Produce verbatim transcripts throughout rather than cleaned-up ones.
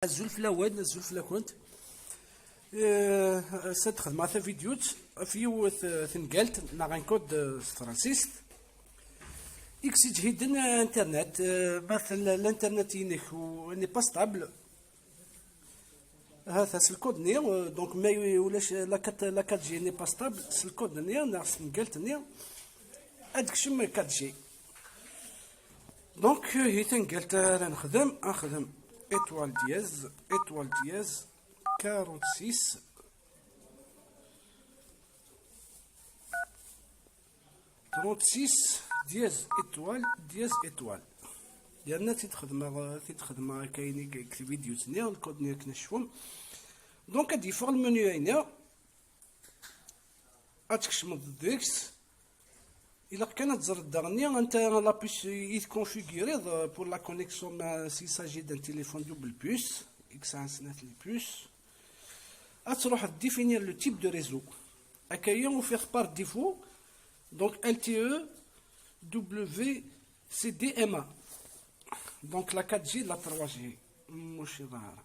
Azul fell-awen, azul fell-akent. Eh, ass-a d-xedmeɣ tavidyut ɣef yiwet, eh, tengalt neɣ un code, eh, s tefransist. I yesseǧhiden, eh, internet, eh, ma tella l'internet-inek u n'est pas stable. Hata s lkod-nni, eh, donc ma ulac la quatre, la quatre G n'est pas stable, s lkod-nni neɣ s tengalt-nni ad d-tekcem quatre G. Donc, hi tengalt ara nexdem, ad nexdem étoile dièse, étoile dièse, quarante-six, trente-six, dièse étoile, dièse étoile. Yerna tid xedmeɣ, tid xedmeɣ akka ini deg vidéo-nni, lkod-nni akken ad tecfum. Donc, ad d-yeffeɣ lmenu-agi. Ad tkecmeḍ deg-s. Ilaq kan ad teẓreḍ daɣen anta la puce i tconfiguriḍ, euh, pour la connexion, ma s'il s'agit d'un téléphone double puce, i yesɛan snat les puces. Ad truḥeḍ définir le type de réseau. Akaya ufiɣ par défaut, donc L T E W C D M A. Donc la quatre G, la trois G, ماشي ظاهرة.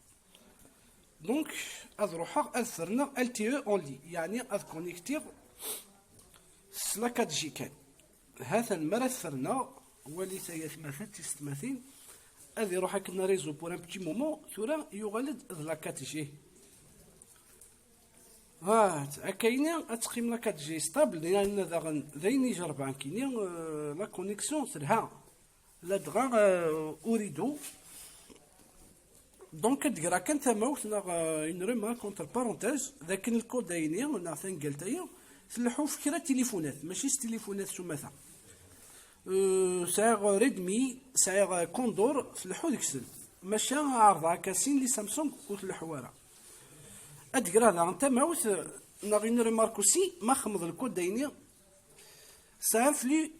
Donc, ad ruḥeɣ ad ferneɣ L T E only, yeɛni ad connectiɣ s la quatre G kan. Hatan mi ara t-ferneɣ, walit ay atmaten tisetmatin, ad iruḥ akken réseau pour un petit moment, tura yuɣal-d d la quatre G. Hat, akkayni ad teqqim la quatre G stable, yerna daɣen d ayen i jerbeɣ nekkini, euh, la connexion telha. Ladɣa, euh, uridu. Donc, ad d-greɣ kan tamawt neɣ, euh, une remarque entre parenthèses, d akken lkod-ayni neɣ tangalt-ayi tleḥḥu f kra n tilifunat, mačči s tilifunat s umata. Euh, sɛiɣ Redmi, sɛiɣ Condor, tleḥḥu deg-sen. Maca ɛerḍeɣ akka sin les Samsung ur tleḥḥu ara. Ad d-greɣ daɣen tamawt, euh, neɣ une remarque aussi, ma xedmeḍ lkod-ayni, ça influe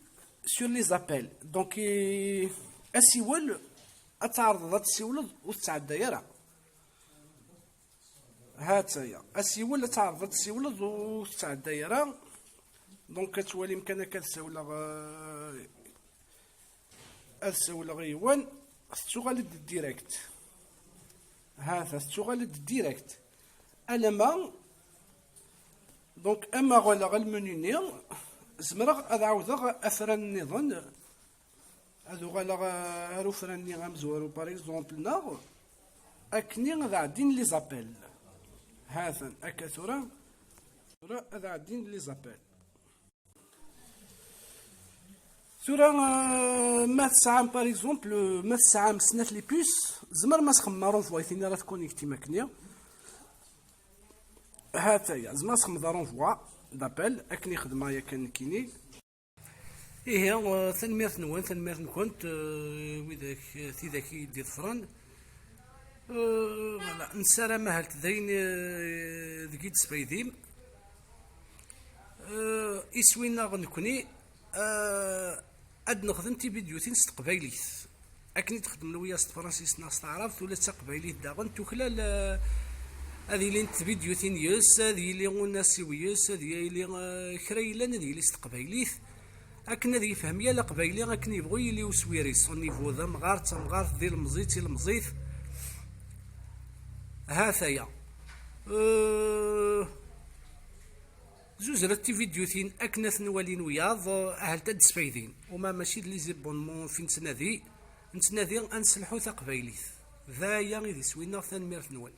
sur les appels. Donc, euh, asiwel, ad tɛerḍeḍ ad tessiwleḍ ur tettɛedday ara. Ha-tt-aya. Asiwel ad tɛerḍeḍ ad tessiwleḍ ur tettɛedday ara. Donc, ad twalim kan akka ad ssiwleɣ, euh, ad ssiwleɣ i yiwen, tettuɣal-d direct. Hata, tettuɣal-d direct. Alamma, donc, ama ɣaleɣ lmenu-nni, zemreɣ ad ɛawdeɣ afran nniḍen, ad uɣaleɣ ar ufran-nni amezwaru, par exemple, neɣ akkenni ad ɛeddin les appels. Hatan, akka tura, tura ad ɛeddin les appels. Tura, euh, ma tesɛam, par exemple, euh, ma tesɛam snat les puces, tzemrem ad txedmem renvoi i tin ara tconnectim akkenni. Hata-ya, tzemrem ad txedmem renvoi d'appel, akken i xedmeɣ yakan nekkini. Ihi, euh, tanemmirt-nwen, tanemmirt-nkent, euh, widak, euh, tidak i yi-d-iḍefren. Euh, voilà. Nessaram ahelt d ayen, euh, deg i d-tesfaydim. Euh, iswi-nneɣ nekni, euh, ad nexdem tividyutin s teqbaylit. Akken i d-xeddmen wiyaḍ s tefransist neɣ s taɛrabt, ula d taqbaylit daɣen tuklal, euh, ad ilint tvidyutin yes, ad yili unasiw yes, ad yili, euh, kra yellan ad yili s teqbaylit. Akken ad yefhem yal aqbayli akken yebɣu yili uswir-is, au niveau d amɣar, d tamɣart, d ilemẓi, d tilemẓit. Ha-t-aya. Euh, zuzret tividyutin akken ad ten-walin wiyaḍ, ahelt ad d-sfaydin. Uma mačči d les abonnements fi nettnadi, nettnadi ad nesselḥu taqbaylit. D aya i d iswi-nneɣ, tanemmirt-nwen.